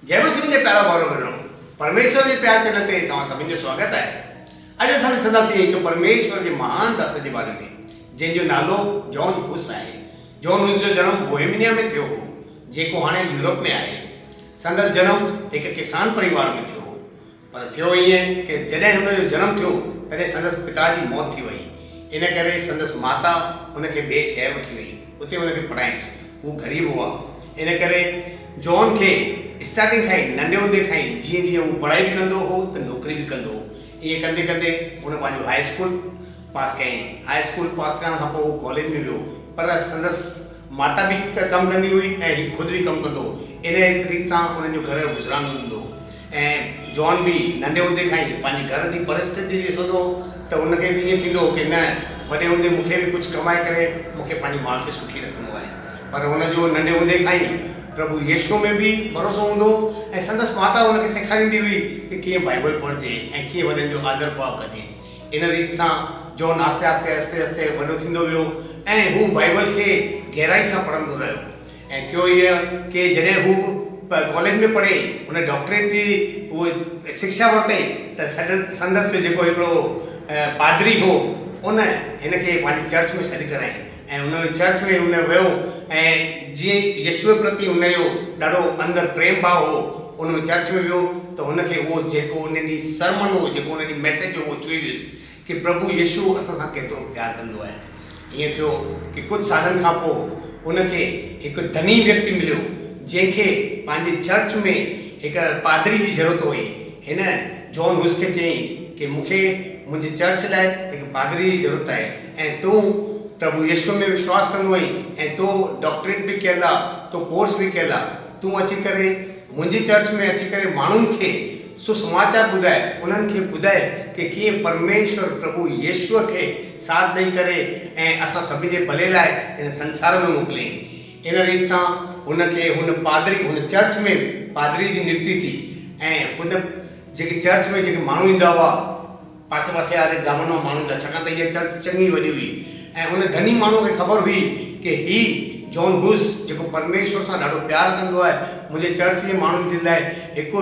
جئه مسيح منهنجا پيارا ڀائرو ڀينرو پرميشور جي پيار چينل تي توهان سڀني جو سواگت آهي. اڄ اسان ڏسنداسين هڪ پرميشور جي مهان داس جي باري ۾ جنهن جو نالو جان هوس آهي. جان هوس جو جنم بوهيميا ۾ ٿيو هو جيڪو هاڻي يورپ ۾ آهي. سندس جنم هڪ ڪسان پريوار ۾ ٿيو هو. پر ٿيو ائين ڪه جڏهن هن جو جنم ٿيو تڏهن سندس پتا جي موت ٿي وئي. ان ڪري سندس ماتا هن کي ٻئي شهر وٺي وئي. اتي هن کي پڙهايائينس. هو غريب هئا. ان ڪري جان کي اسٽارٽنگ کان ئي ننڍي هوندي کان ئي جيئن جيئن هو پڙهائي به ڪندو هو ته نوڪري به ڪندو هو. ائين ڪندي ڪندي هن پنهنجو هاء اسڪول پاس ڪيائين. هاء اسڪول پاس ڪرڻ کان پوء هو ڪاليج ۾ ويو. پر سندس ماتا به ڪم ڪندي هئي ۽ هي خود به ڪم ڪندو هو. انهيء ريت سان انهن جو گهر جو گذران هلندو هو. ۽ جان به ننڍي هوندي کان ئي پنهنجي گهر جي پرسٿتي ڏسندو هو ته هن کي به ائين ٿيندو هو ڪه نه وڏي هوندي مون کي به ڪجهه ڪمائي ڪري مون کي پنهنجي ماء کي سکي رکڻو آهي. پر هن جو ننڍي هوندي کان ئي پرڀو يسوع ۾ به ڀروسو هوندو هو ۽ سندس ماتا هن کي سيکاريندي هئي ته ڪيئن بائيبل پڙهجي ۽ ڪيئن وڏن جو آدر ڀاء ڪجي. ان ريت سان جان آهستي آهستي آهستي آهستي وڏو ٿيندو ويو ۽ هو بائيبل کي گهرائي سان پڙهندو رهيو. ۽ ٿيو ائين ڪي جڏهن هو ڪاليج ۾ پڙهي هن ڊاڪٽريٽ جي هو شڪشا ورتائين ته سندس جيڪو هڪڙو پادري هو ان هن کي پنهنجي چرچ ۾ سڏ ڪرايائين ۽ ان چرچ ۾ هن ويو ۽ جيئن ئي يسوع پرتي هن جو ڏاڍو اندر پريم ڀاء هو ان چرچ ۾ ويو ته هن کي اهو جيڪو ان ڏينهن سرمن هو جيڪو ان ڏينهن ميسيج هو اهو ڇهي ويس ڪي پرڀو يسوع اسان سان ڪيترو پيار ڪندو آهي. ائين ٿيو ڪي ڪجهه سالن کان پوء ان کي هڪ ڌني ويڪتي مليو جنهن کي پنهنجي چرچ ۾ هڪ پادري جي ضرورت هئي. هن جان هوس کي چيائين ڪي مون کي منهنجي چرچ لاء هڪ پادري جي ضرورت آهي ۽ تون پرڀو يسوع ۾ وشواس ڪندو آهين ۽ تو ڊاڪٽريٽ به ڪيل آ تو ڪورس به ڪيل آ تون اچي ڪري منهنجي چرچ ۾ اچي ڪري ماڻهن کي سوسماچار ٻڌاء، انهن کي ٻڌاء ڪي ڪيئن پرميشور پرڀو يسوع کي ساٿ ڏئي ڪري ۽ اسان سڀني جي ڀلي لاء هن سنسار ۾ موڪليائين. ان ريت سان هن کي هن پادري هن چرچ ۾ پادري جي نيڪتي ٿي ۽ هن جيڪي چرچ ۾ جيڪي ماڻهو ايندا هئا، پاسي پاسي واري گامن مان ماڻهو ايندا ڇاڪاڻ ته اها چرچ چڱي وڏي هئي ۽ ان ڌني ماڻهوء کي خبر هئي ڪي هي جان هوس جيڪو پرميشور سان ڏاڍو پيار ڪندو آهي منهنجي چرچ جي ماڻهن جي لاء هڪ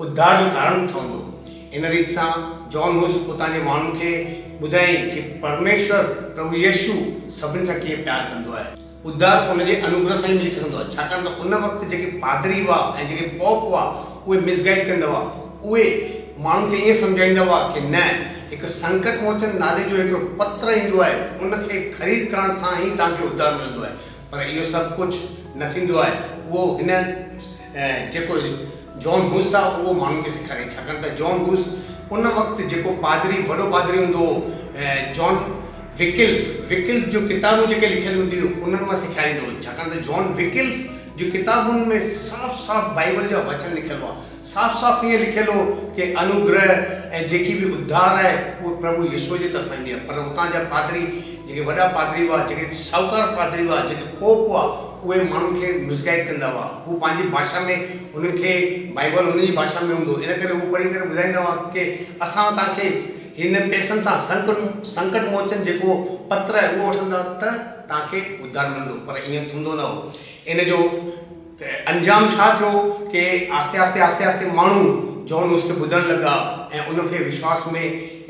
اڌار جو ڪارڻ ٺهندو. ان ريت سان جان هوس اتان جي ماڻهن کي ٻڌايائين ڪي پرميشور پرڀو يسوع سڀني سان ڪيئن پيار ڪندو آهي. اڌار ان جي انوگره سان ئي ملي سگهندو آهي، ڇاڪاڻ ته ان وقت جيڪي پادري هئا ۽ جيڪي پوپ هئا، اهي مس گائيڊ ڪندا هئا. اهي ماڻهن کي ائين سمجهائيندا هئا ڪي نه، هڪ سنڪٽ موچن نالي جو هڪڙو پتر ايندو آهي، ان کي خريد ڪرڻ سان ئي توهان کي اڌار ملندو آهي. پر اهو سڀ ڪجهه نه ٿيندو آهي. اهو هن جيڪو جان هوس آ اهو ماڻهن کي سيکاريائين ڇاڪاڻ ته جان هوس ان وقت جيڪو پادري وڏو پادري هوندو هو جان وڪلف وڪلف جون ڪتابون جيڪي لکيل هونديون هيون انهن مان سيکاريندو هو ڇاڪاڻ ته جان وڪلف جون ڪتابن ۾ صاف صاف بائيبل جا وچن لکيل هئا صاف صاف ائين لکيل هو ڪي انوگره ۽ جيڪي به اڌار آهي اهو پرڀو يسوع جي طرفان ايندي آهي پر اتان جا پادري جيڪي وڏا پادري هئا جيڪي ساهوڪار پادري هئا جيڪي پوپ هئا اهي ماڻهن کي مسگائيڊ ڪندا هئا. هو پنهنجي ڀاشا ۾ انهن کي بائيبل انهن جي ڀاشا ۾ هوندو هو، ان ڪري هو پڙهي ڪري ٻڌائيندا هئا ڪي اسان توهان کي هن پئسن سان سنڪٽ موچن جيڪو پتر آهي اهو وٺندا ته توهان کي اڌار ملندو پر ائين ٿيندو نه هو. ان جو انجام ڇا ٿيو ڪي آهستي آهستي آهستي آهستي ماڻهو جان هوس کي ٻڌڻ لڳا ۽ ان کي وشواس ۾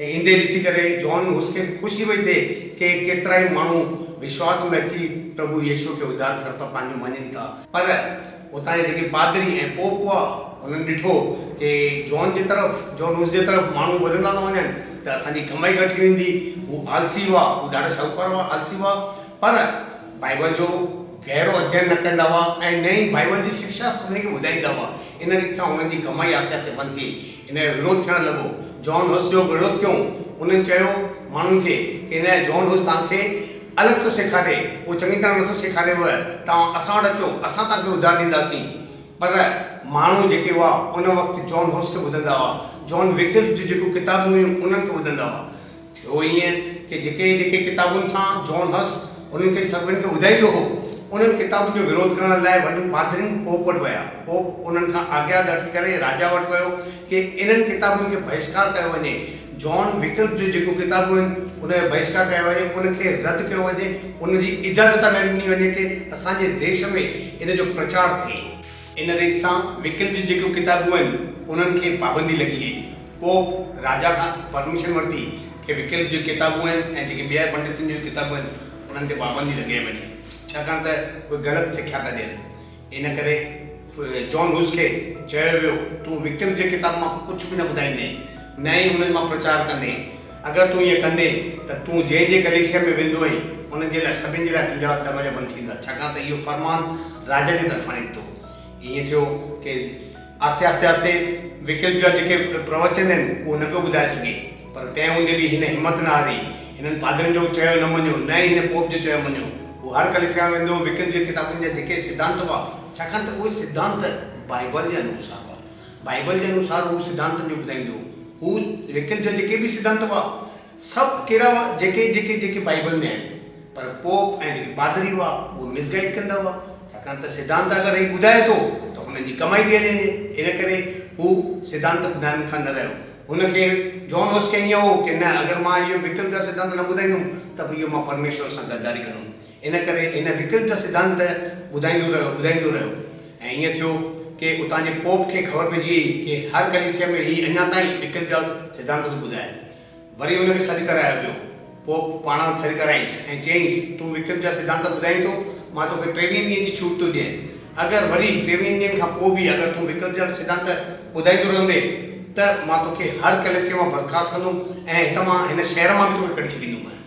ايندي ڏسي ڪري جان هوس کي خوشي پئي ٿئي ڪي ڪيترائي ماڻهو وشواس ۾ اچي پرڀو يسوع کي اڌارڪرتا پنهنجو مڃين ٿا. پر اتان جا جيڪي پادري ۽ پوپ هئا، انهن ڏٺو ڪي جان جي طرف، جان هوس جي طرف ماڻهو وڌندا ٿا وڃن ته اسان جي ڪمائي گهٽ ٿي ويندي. هو آلسي هئا، هو ڏاڍا شاهوڪار هئا، آلسي هئا، پر بائيبل جو گهرو اڌيين نه ڪندا هئا ۽ نه ئي بائيبل جي شڪشا سڀني کي ٻڌائيندا هئا. ان ريت سان هنن جي ڪمائي آهستي آهستي بند ٿي. ان جو وروڌ ٿيڻ لڳو. جان هوس جو وروڌ ڪيون. انهن چيو ماڻهن کي ڪي نه جان هوس توهان کي الڳ ٿو سيکاري، اهو چڱي طرح نٿو سيکاريو، توهان اسان وٽ اچو، اسان توهان کي اڌار ڏينداسين. پر ماڻهو جيڪي هئا ان وقت جان هوس کي ٻڌندا هئا. جان وڪلف جون جيڪيون ڪتابون هيون انهن کي ٻڌندا هئا. ٿيو ائين ڪي جيڪي جيڪي ڪتابن سان جان هس انهن کي سڀني کي ٻڌائيندو هو، انهن ڪتابن جو وروڌ ڪرڻ لاء وڏن پادرين پوپ وٽ ويا. پوپ انهن کان آگيا وٺي ڪري راجا وٽ ويو ڪي انهن ڪتابن کي بهشڪار ڪيو وڃي. جان وڪلف جون جيڪيون ڪتابون آهن، ان جو بهشڪار ڪيو وڃي، ان کي رد ڪيو وڃي، ان جي اجازت نه ڏني وڃي ڪي اسان جي ديش ۾ ان جو پرچار ٿئي. ان ريت سان وڪلپ جون جيڪيون ڪتابون آهن انهن کي پابندي لڳي وئي. پوپ راجا کان پرميشن ورتي ڪي وڪلپ جون ڪتابون آهن ۽ جيڪي ٻيا پنڊتن جون ڪتابون آهن انهن تي پابندي لڳائي وڃي ڇاڪاڻ ته اهي غلط سکيا ٿا ڏين. ان ڪري جان هوس کي چيو ويو، تون وڪلپ جي ڪتاب مان ڪجهه به نه ٻڌائيندين، نه ئي انهن مان پرچار ڪندين. اگر تون ائين ڪندين ته تون جنهن جي ڪليسيا ۾ ويندو آهين، انهن جي لاء سڀن جي لاء تنهنجا دروازا بند ٿي ويندا، ڇاڪاڻ ته اهو فرمان راجا جي طرفان نڪتو. ائين ٿيو ڪي آهستي آهستي آهستي وڪلپ جا جيڪي پروچن آهن، اهو نه پيو ٻڌائي سگهي، پر تنهن هوندي به هن همت نه هاري. هنن پادرين جو چيو نه مڃيو، نه ئي هن پوپ جو چيو مڃيو. هو هر ڪليسيا ۾ ويندو هو، وڪلپ جي ڪتابن جا جيڪي سڌانت هئا، ڇاڪاڻ ته اهي سڌانت بائيبل جي انوسار هئا. بائيبل جي انوسار هو سڌانتن جو ٻڌائيندو هو. هو وڪلپ جا جيڪي به سڌانت هئا، سڀ ڪهڙا هئا؟ جيڪي جيڪي جيڪي بائيبل ۾ آهن. پر پوپ ۽ جيڪي پادري هئا، اهي مس گائيڊ ڪندا هئا. ڇاڪاڻ ته سڌانت اگر هي ٻڌائي ٿو ته هن جي ڪمائي ٿي هلي وڃي. ان ڪري هو سڌانت ٻڌائڻ کان نه رهيو. هن کي جان هوس کي ائين هو ڪي نه اگر مان اهو وڪلپ جا سڌانت نه ٻڌائيندم ته به اهو مان پرميشور سان غداري ڪندم. ان ڪري هن وڪلپ جا سڌانت ٻڌائيندو رهيو، ٻڌائيندو رهيو ۽ ائين ٿيو ڪي اتان جي پوپ کي خبر پئجي وئي ڪي هر ڪليسيا ۾ هي اڃا تائين وڪلپ جا سڌانت ٿو ٻڌائي. وري هن کي سڏ ڪرايو ويو. پوپ پاڻ سڏ ڪرايائينس ۽ چيائينس، تون وڪلپ جا سڌانت ٻڌائين ٿو، مان توکي ٽيويهن ڏينهن جي ڇوٽ ٿو ڏيان. اگر وري ٽيويهن ڏينهن کان پوء به اگر تون وڪلپ جا سڌانت ٻڌائيندو رهندين ته مان توکي هر ڪليسيا مان برخاست ڪندم ۽ هت مان هن شهر مان به توکي ڪڍي ڇڏيندومانء.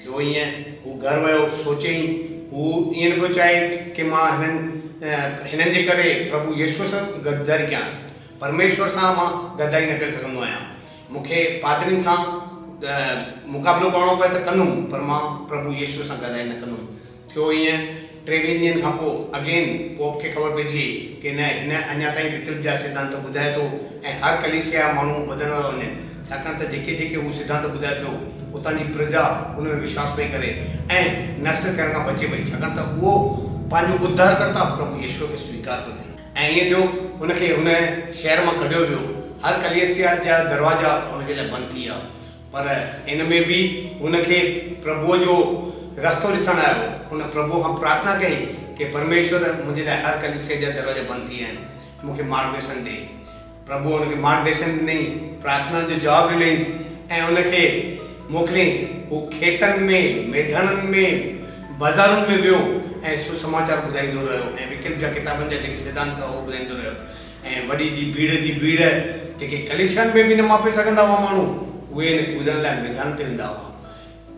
ٿيو ائين، هو گهر ويو، سوچيائين، هو ائين نه پيو چاهي ڪي مان هنن هنن جي ڪري پرڀو يسوع سان غداري ڪيان. پرميشور سان مان غداري نه ڪري سگهندو آهيان. مون کي پادرين سان مقابلو ڪرڻو پئي ته ڪندم، پر مان پرڀو يسوع سان غداري نه ڪندم. ٿيو ائين، ٽيويهن ڏينهن کان پوء اگين پوپ کي خبر پئجي وئي ڪي نه هن اڃا تائين وڪلپ جا سڌانت ٻڌائي ٿو ۽ هر ڪليسيا جا ماڻهو وڌندا ٿا وڃن، ڇاڪاڻ ته جيڪي جيڪي هو سڌانت ٻڌائي پيو، اتان جي پرجا ان ۾ وشواس پئي ڪري ۽ نشٽ ٿيڻ کان بچي پئي، ڇاڪاڻ ته اهو پنهنجو اڌارڪرتا پرڀو يسوع کي سويڪار پيو ڪري. ۽ ائين ٿيو، هن کي هن شهر مان ڪڍيو ويو. هر ڪليسيا جا دروازا هن جي لاء بند ٿي ويا. پر ان ۾ به هن کي پرڀوء جو رستو ڏسڻ آيو. هن پرڀوء کان پرارٿنا ڪئي ڪي پرميشور منهنجي لاء هر ڪليسيا جا دروازا بند ٿي ويا آهن، مون کي مارگدرشن ڏي. پرڀوء هن کي مارگدرشن ڏنائين، پرارٿنا جو جواب ڏنائينس ۽ هن کي موڪليائينس. هو کيتن ۾، ميدانن ۾، بازارن ۾ ويو ۽ سوسماچار ٻڌائيندو رهيو ۽ وڪلپ جا ڪتابن جا جيڪي سڌانت هئا اهو ٻڌائيندو رهيو. ۽ وڏي جي ڀيڙ جي ڀيڙ، جيڪي ڪليسيائن ۾ به نه ماپي سگهندا هئا ماڻهو، اهي هن کي ٻڌڻ لاء ميدان تي ويندا هئا.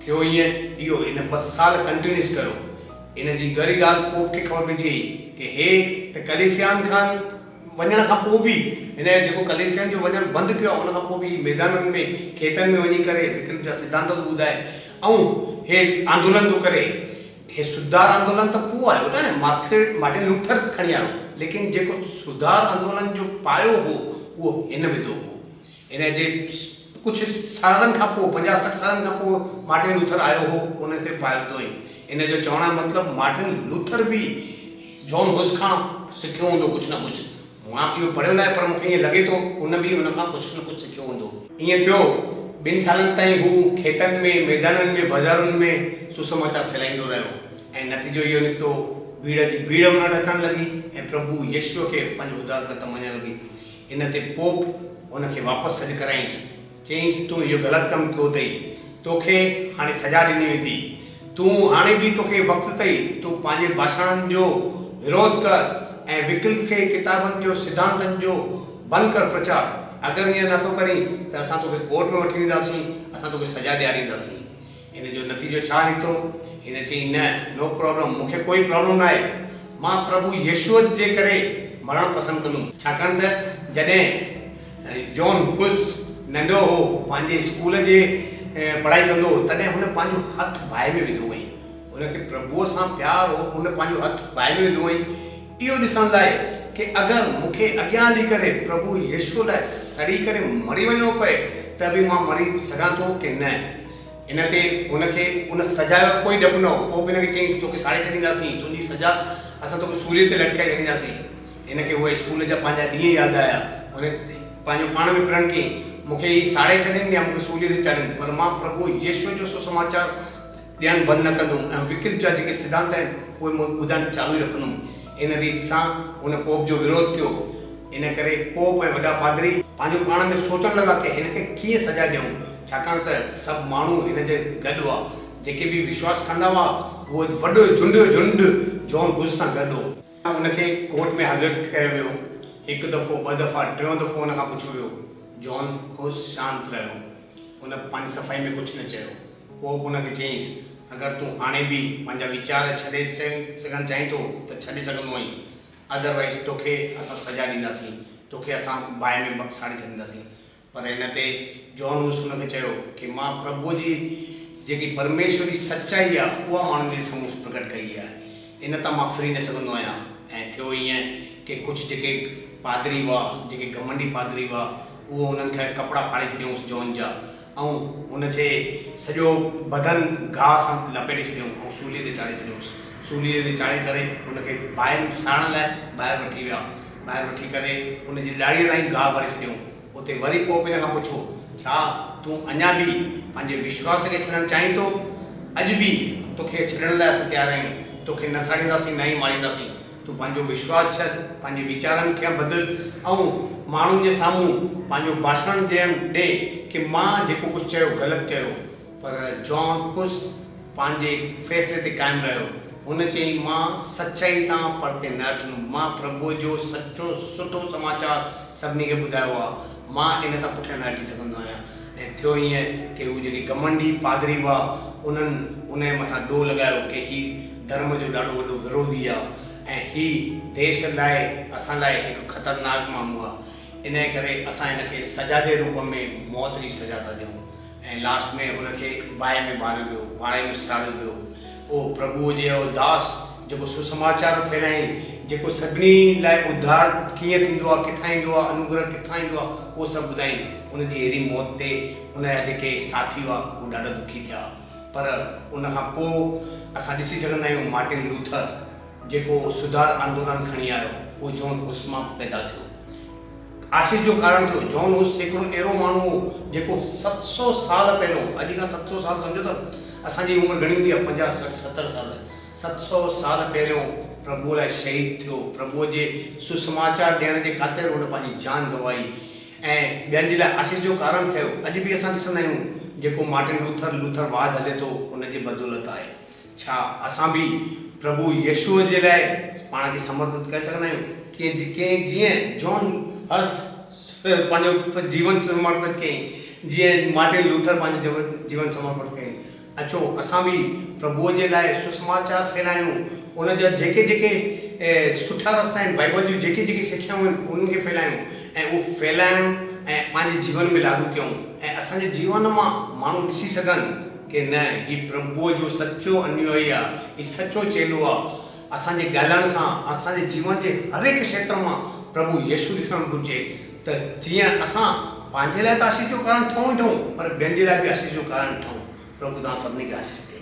ٿيو ائين، اهو هن ٻه سال ڪنٽينيوس ڪيو. ان جي ڳري ڳالهه پوپ کي خبر پئجي وئي ڪي هي ته ڪليسيائن کان وڃڻ کان پوء به، هن جيڪو ڪليسيائن جو وڃڻ بند ڪيو آهي، ان کان پوء به هي ميدانن ۾، کيتن ۾ وڃي ڪري وڪلپ جا سڌانت ٿو ٻڌائي ۽ هي آندولن ٿو ڪري. هي سڌار آندولن ته پوء آيو نه، مارٽن لوٿر کڻي آيو، ليڪن جيڪو سڌار آندولن جو پايو هو، اهو هن وڌو هو. ان جي ڪجهه سالن کان پوء، پنجاهه سٺ سالن کان پوء مارٽن لوٿر آيو هو، ان کي پايو وڌو هئائين. ان جو چوڻ جو مطلب مارٽن لوٿر به جان هوس کان سکيو هوندو ڪجهه نه ڪجهه. مان اهو پڙهيو ناهي پر مون کي ائين لڳي ٿو ان به ان کان ڪجهه نه ڪجهه سکيو هوندو. ائين ٿيو، ٻن سالن تائين هو کيتن ۾، ميدانن ۾، بازارن ۾ سوسماچار ڦهلائيندو رهيو ۽ نتيجو اهو نڪتو، ڀيڙ جي ڀيڙ هن وٽ اچڻ لڳي ۽ پرڀو يسوع کي پنهنجو اڌارڪرتا مڃڻ لڳي. ان تي پوپ هن کي واپس سڏ ڪرايائينس. چيائينس، تون اهو غلط ڪم ڪيو اٿئي. توکي هاڻي سزا ڏني ويندي. تون هاڻي به توکي وقت اٿئي، تون پنهنجي ڀاشڻن جو وروڌ ڪر ۽ وڪلپ کي ڪتابن جو سڌانتن جو بند ڪر پرچار. اگر ائين نه ٿو ڪرين ته اسان توکي ڪورٽ ۾ وٺي وينداسين، اسان توکي سزا ڏيارينداسين. ان جو نتيجو ڇا نڪتو؟ هن چيائين، نه، نو پرابلم، مون کي ڪوئي پرابلم ناهي. مان پرڀو يسوع جي ڪري مرڻ پسند ڪندم. ڇاڪاڻ ته جڏهن جان هوس ننڍو هو، پنهنجي اسڪول جي پڙهائي ڪندو هو، تڏهن هن پنهنجو هٿ باهه ۾ وڌو هئائين. هن کي پرڀوء سان پيار هو، هن پنهنجو هٿ باهه ۾ وڌو هئائين، اهو ڏسڻ لاء ڪي اگر مون کي اڳيان هلي ڪري پرڀو يسوع لاء سڙي ڪري مري وڃڻو پئي ته به مان مري سگهان ٿو ڪي نه. ان تي هن کي ان سزا جو ڪوئي ڊپ نه هو. پوء به هن کي چيائينس، توکي ساڙي ڇڏينداسين، تنهنجي سزا اسان توکي سوريء تي لٽڪائي ڇڏينداسين. هن کي اهي اسڪول جا پنهنجا ڏينهن ياد آيا. هن پنهنجو پاڻ ۾ پرڻ ڪيائين، مون کي هي ساڙي ڇڏين يا مون کي سوليء تي چاڙهين، پر مان پرڀو يسوع جو سوسماچار ڏيڻ بند نه ڪندم ۽ وڪلپ جا جيڪي سڌانت آهن، اهي مون ٻڌائڻ چالو ئي رکندم. ان ريت سان هن پوپ جو وروڌ ڪيو. ان ڪري پوپ ۽ وڏا پادري پنهنجو پاڻ ۾ سوچڻ لڳا ڪه هن کي ڪيئن سزا ڏيون، ڇاڪاڻ ته سڀ ماڻهو هن جي گڏ هئا. جيڪي به وشواس ڪندا هئا، اهو وڏو جهنڊ جو جهنڊ جان هس سان گڏ هو. ان کي ڪورٽ ۾ حاضر ڪيو ويو. هڪ دفعو، ٻه دفعا، ٽيون دفعو ان کان پڇيو ويو. جان هس شانت رهيو. هن پنهنجي صفائي ۾ ڪجهه نه چيو. پوپ هن کي چيائينس، اگر تون هاڻي به پنهنجا ويچار ڇڏي سگهڻ چاهين ٿو ته ڇڏي سگهندو آهين. ادروائيز توکي اسان سزا ڏينداسين. توکي اسان باهه ۾ ساڙي ڇڏينداسين. پر ان تي جان هوس هن کي چيو ڪي مان پرڀوء جي جيڪي پرميشور جي سچائي آهي اها ماڻهن جي سامهون پرگٽ ڪئي آهي. ان تان مان ڦري نه سگهندو آهيان. ۽ ٿيو ائين ڪي ڪجهه جيڪي پادري هئا، جيڪي گهمنڊي پادري هئا، اهو هنن کي ڪپڙا ڦاڙي ڇڏيائونس جان جا ۽ هن کي سڄو بدن گاهه سان لپيٽي ڇڏيائون ۽ سوليء تي چاڙهي ڇڏيائونس. سوليء تي چاڙهي ڪري هن کي باهه ۾ ساڙڻ لاء ٻاهر وٺي ويا. ٻاهر وٺي ڪري هن جي ڏاڙهيء تائين گاهه ڀري ڇڏيائون. اتي وري پوپ هن کان پڇيو، ڇا تون اڃا به پنهنجي وشواس کي ڇڏڻ چاهين ٿو؟ اڄ به توکي ڇڏڻ لاء اسان تيار آهيون. توکي نه ساڙينداسين نه ئي مارينداسين. تون پنهنجو وشواس ڇڏ، پنهنجي ويچارن کي بدل ۽ ماڻهن جي سامهون پنهنجو ڀاشڻ ڏيڻ ڏي ڪي مان جيڪو ڪجهه چيو غلط چيو. پر جان هس پنهنجي فيصلي تي قائم رهيو. هن چيائين، مان سچائي تان پرتي نه هٽندم. مان پرڀوء جو سچو سٺو سماچار سڀني کي ٻڌايو آهي. مان ان تان پٺيان نه هٽي سگهندو آهيان. ۽ ٿيو ائين ڪي هو جيڪي گهمنڊي پادري هئا، انهن ان جي مٿان ڏوهه لڳايو ڪي هي ڌرم جو ڏاڍو وڏو وروڌي آهي ۽ هي ديش لاء اسان لاء هڪ خطرناڪ ماڻهو آهي. انهيء ڪري اسان هن کي سزا جي روپ ۾ موت جي سزا ٿا ڏيون. ۽ لاسٽ ۾ هن کي باهه ۾ ٻاريو ويو، باهه ۾ ساڙيو ويو. او پرڀوء جي اهو داس، جيڪو سوسماچار ڦهلايائين، جيڪو سڀني لاء اڌار ڪيئن ٿيندو آهي، ڪٿان ايندو آهي، انوگره ڪٿان ايندو آهي، اهو سڀ ٻڌايائين. ان جي اهڙي موت تي ان جا جيڪي ساٿي هئا، هو ڏاڍا دکي ٿيا. پر ان کان پوء اسان ڏسي سگهندا آهيون مارٽن لوٿر، جيڪو سڌار آندولن کڻي آيو، اهو جون هس مان پيدا ٿيو. آشيش جو ڪارڻ ٿيو. جون هس هڪڙو اهڙو ماڻهو هو جيڪو 700 سال پهريون، اڄ کان 700 سال سمجهو ته اسان جي عمر گهڻي هوندي آهي 50، 60، 70 سال، 700 سال پهريون پرڀوء لاء شهيد ٿيو. پرڀوء جي سسماچار ڏيڻ جي خاطر هن پنهنجي جان گنوائي ۽ ٻين جي لاء آشيش جو ڪارڻ ٿيو. اڄ به اسان ڏسندا آهيون جيڪو مارٽن لوٿر، لوٿر واد هلي ٿو ان جي بدولت آهي. ڇا اسان به پرڀو يسوع جي لاء پاڻ کي سمرپت ڪري سگهندا آهيون؟ ڪيئن جيئن جان هس پنهنجو جيون سمرپت ڪيائين، جيئن مارٽن لوٿر پنهنجو جيون سمرپت ڪيائين. اچو اسان به پرڀوء جي لاء سسماچار ڦهلايون، ان جا جيڪي جيڪي سٺا رستا آهن، بائبل جون جيڪي جيڪي سکيائون آهن، انهن کي ڦهلايون ۽ اهو ڦهلائڻ ۽ پنهنجي جيون ۾ لاڳو ڪيون ۽ اسان جي جيون مان ماڻهو ڏسي سگهن ڪي نه هي پرڀوء جو سچو انويائي آ، هي سچو چيلو آ. اسان جي ڳالهائڻ سان، اسان جي جيون جي هر هڪ کيتر مان پرڀو يسوع ڏسڻ گهرجي ته جيئن اسان پنهنجي لاء ته آشيش جو ڪارڻ ٺهون ئي ٺهون پر ٻين جي لاء به آشيش جو ڪارڻ ٺهون. پرڀو توهان سڀني کي آشيش ڏي.